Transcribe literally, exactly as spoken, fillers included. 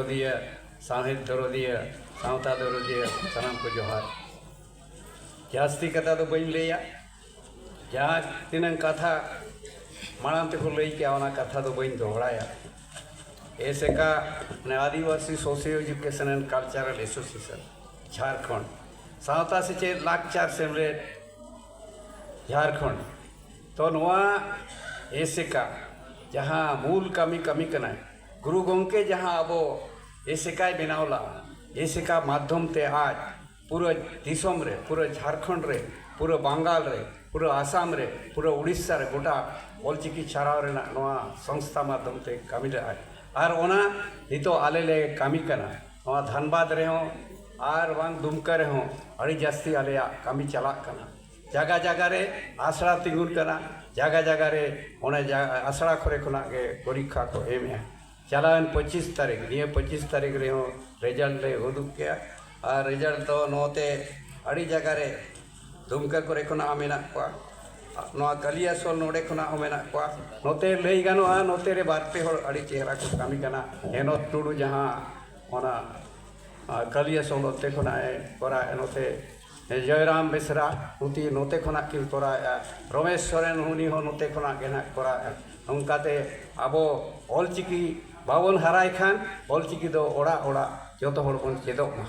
ᱫᱚᱨᱚᱫᱤᱭᱟᱹ, ᱥᱟᱶᱦᱮᱫ ᱫᱚᱨᱚᱫᱤᱭᱟᱹ, ᱥᱟᱶᱛᱟ ᱫᱚᱨᱚᱫᱤᱭᱟᱹ, ᱥᱟᱱᱟᱢ ᱠᱚ ᱡᱚᱦᱟᱨ᱾ ᱡᱟᱹᱥᱛᱤ ᱠᱟᱛᱷᱟ ᱫᱚ ᱵᱟᱹᱧ ᱞᱟᱹᱭᱟ, ᱡᱟᱦᱟᱸ ᱛᱤᱱᱟᱹᱝ ᱠᱟᱛᱷᱟ ᱢᱟᱲᱟᱝ ᱛᱮᱠᱚ ᱞᱟᱹᱭ ᱠᱮᱜᱼᱟ, ᱚᱱᱟ ᱠᱟᱛᱷᱟ ᱫᱚ ᱵᱟᱹᱧ ᱫᱚᱦᱲᱟᱭᱟ᱾ ᱮᱥᱮᱠᱟ, ᱢᱟᱱᱮ Adivasi socio education and cultural association Jharkhand, ᱥᱟᱶᱛᱟ ᱥᱮᱪᱮᱫ ᱞᱟᱠᱪᱟᱨ ᱥᱮᱢᱞᱮᱫ ᱡᱷᱟᱲᱠᱷᱚᱸᱰ᱾ ᱛᱚ ᱱᱚᱣᱟ ᱮᱥᱮᱠᱟ ᱡᱟᱦᱟᱸ ᱢᱩᱞ ᱠᱟᱹᱢᱤ ᱠᱟᱹᱢᱤ ᱠᱟᱱᱟᱭ, ᱜᱩᱨᱩ ᱜᱚᱢᱠᱮ ᱡᱟᱦᱟᱸ ᱟᱵᱚ ᱮᱥᱮᱠᱟᱭ ᱵᱮᱱᱟᱣ ᱞᱟᱜᱼᱟ, ᱮᱥᱮᱠᱟ ᱢᱟᱫᱽᱫᱷᱚᱢ ᱛᱮ ᱟᱡ ᱯᱩᱨᱟᱹ ᱫᱤᱥᱚᱢ ᱨᱮ, ᱯᱩᱨᱟᱹ ᱡᱷᱟᱲᱠᱷᱚᱸᱰ ᱨᱮ, ᱯᱩᱨᱟᱹ ᱵᱟᱝᱜᱟᱞ ᱨᱮ, ᱯᱩᱨᱟᱹ ᱟᱥᱟᱢ ᱨᱮ, ᱯᱩᱨᱟᱹ ᱩᱲᱤᱥᱥᱟ ᱨᱮ ᱜᱚᱴᱟ ᱚᱞᱪᱤᱠᱤ ᱪᱷᱟᱨᱟᱣ ᱨᱮᱱᱟᱜ ᱱᱚᱣᱟ ᱥᱚᱝᱥᱛᱷᱟ ᱢᱟᱫᱽᱫᱷᱚᱢ ᱛᱮ ᱠᱟᱹᱢᱤ ᱞᱮᱫᱟᱭ᱾ ᱟᱨ ᱚᱱᱟ ᱱᱤᱛᱚᱜ ᱟᱞᱮ ᱞᱮ ᱠᱟᱹᱢᱤ ᱠᱟᱱᱟ᱾ ᱱᱚᱣᱟ ᱫᱷᱟᱱᱵᱟᱫᱽ ᱨᱮᱦᱚᱸ ᱟᱨ ᱵᱟᱝ ᱫᱩᱢᱠᱟ ᱨᱮᱦᱚᱸ ᱟᱹᱰᱤ ᱡᱟᱹᱥᱛᱤ ᱟᱞᱮᱭᱟᱜ ᱠᱟᱹᱢᱤ ᱪᱟᱞᱟᱜ ᱠᱟᱱᱟ᱾ ᱡᱟᱭᱜᱟ ᱡᱟᱭᱜᱟ ᱨᱮ ᱟᱥᱲᱟ ᱛᱤᱸᱜᱩᱱ ᱠᱟᱱᱟ, ᱡᱟᱭᱜᱟ ᱡᱟᱭᱜᱟ ᱨᱮ ᱚᱱᱮ ᱡᱟ-, ᱟᱥᱲᱟ ᱠᱚᱨᱮ ᱠᱷᱚᱱᱟᱜ ᱜᱮ ᱯᱚᱨᱤᱠᱠᱷᱟ ᱠᱚ ᱮᱢᱮᱜᱼᱟ᱾ ᱪᱟᱞᱟᱣᱮᱱ ᱯᱚᱸᱪᱤᱥ ᱛᱟᱹᱨᱤᱠᱷ, ᱱᱤᱭᱟᱹ ᱯᱚᱸᱪᱤᱥ ᱛᱟᱹᱨᱤᱠᱷ ᱨᱮᱦᱚᱸ ᱨᱮᱡᱟᱞᱴ ᱞᱮ ᱩᱫᱩᱜ ᱠᱮᱜᱼᱟ᱾ ᱟᱨ ᱨᱮᱡᱟᱞᱴ ᱫᱚ ᱱᱚᱛᱮ ᱟᱹᱰᱤ ᱡᱟᱭᱜᱟ ᱨᱮ ᱫᱩᱢᱠᱟ ᱠᱚᱨᱮ ᱠᱷᱚᱱᱟᱜ ᱦᱚᱸ ᱢᱮᱱᱟᱜ ᱠᱚᱣᱟ, ᱱᱚᱣᱟ ᱠᱟᱞᱤᱭᱟᱥᱳᱞ ᱱᱚᱰᱮ ᱠᱷᱚᱱᱟᱜ ᱦᱚᱸ ᱢᱮᱱᱟᱜ ᱠᱚᱣᱟ᱾ ᱱᱚᱛᱮ ᱞᱟᱹᱭ ᱜᱟᱱᱚᱜᱼᱟ, ᱱᱚᱛᱮ ᱨᱮ ᱵᱟᱨ ᱯᱮ ᱦᱚᱲ ᱟᱹᱰᱤ ᱪᱮᱦᱨᱟ ᱠᱚ ᱠᱟᱹᱢᱤ ᱠᱟᱱᱟ᱾ ᱦᱮᱱᱚᱛ ᱴᱩᱰᱩ ᱡᱟᱦᱟᱸ ᱚᱱᱟ, ᱟᱨ ᱠᱟᱞᱤᱭᱟᱥᱳᱞ ᱚᱱᱛᱮ ᱠᱷᱚᱱᱟᱜ ᱮ ᱠᱚᱨᱟᱣᱮᱫᱼᱟ, ᱱᱚᱛᱮ ᱡᱚᱭᱨᱟᱢ ᱵᱮᱥᱨᱟ, ᱩᱱᱠᱤᱱ ᱱᱚᱛᱮ ᱠᱷᱚᱱᱟᱜ ᱠᱤᱱ ᱠᱚᱨᱟᱣᱮᱫᱼᱟ᱾ ᱨᱚᱢᱮᱥ ᱥᱚᱨᱮᱱ, ᱩᱱᱤ ᱦᱚᱸ ᱱᱚᱛᱮ ᱠᱷᱚᱱᱟᱜ ᱜᱮ ᱱᱟᱦᱟᱜ ᱠᱚᱨᱟᱣᱮᱫᱼᱟ᱾ ᱱᱚᱝᱠᱟᱛᱮ ᱟᱵᱚ ᱚᱞᱪᱤᱠᱤ ᱵᱟᱵᱚᱱ ᱦᱟᱨᱟᱭ ᱠᱷᱟᱱ ᱚᱞᱪᱤᱠᱤ ᱫᱚ ᱚᱲᱟᱜ ᱚᱲᱟᱜ ᱡᱚᱛᱚ ᱦᱚᱲ ᱵᱚᱱ ᱪᱮᱫᱚᱜ ᱢᱟ᱾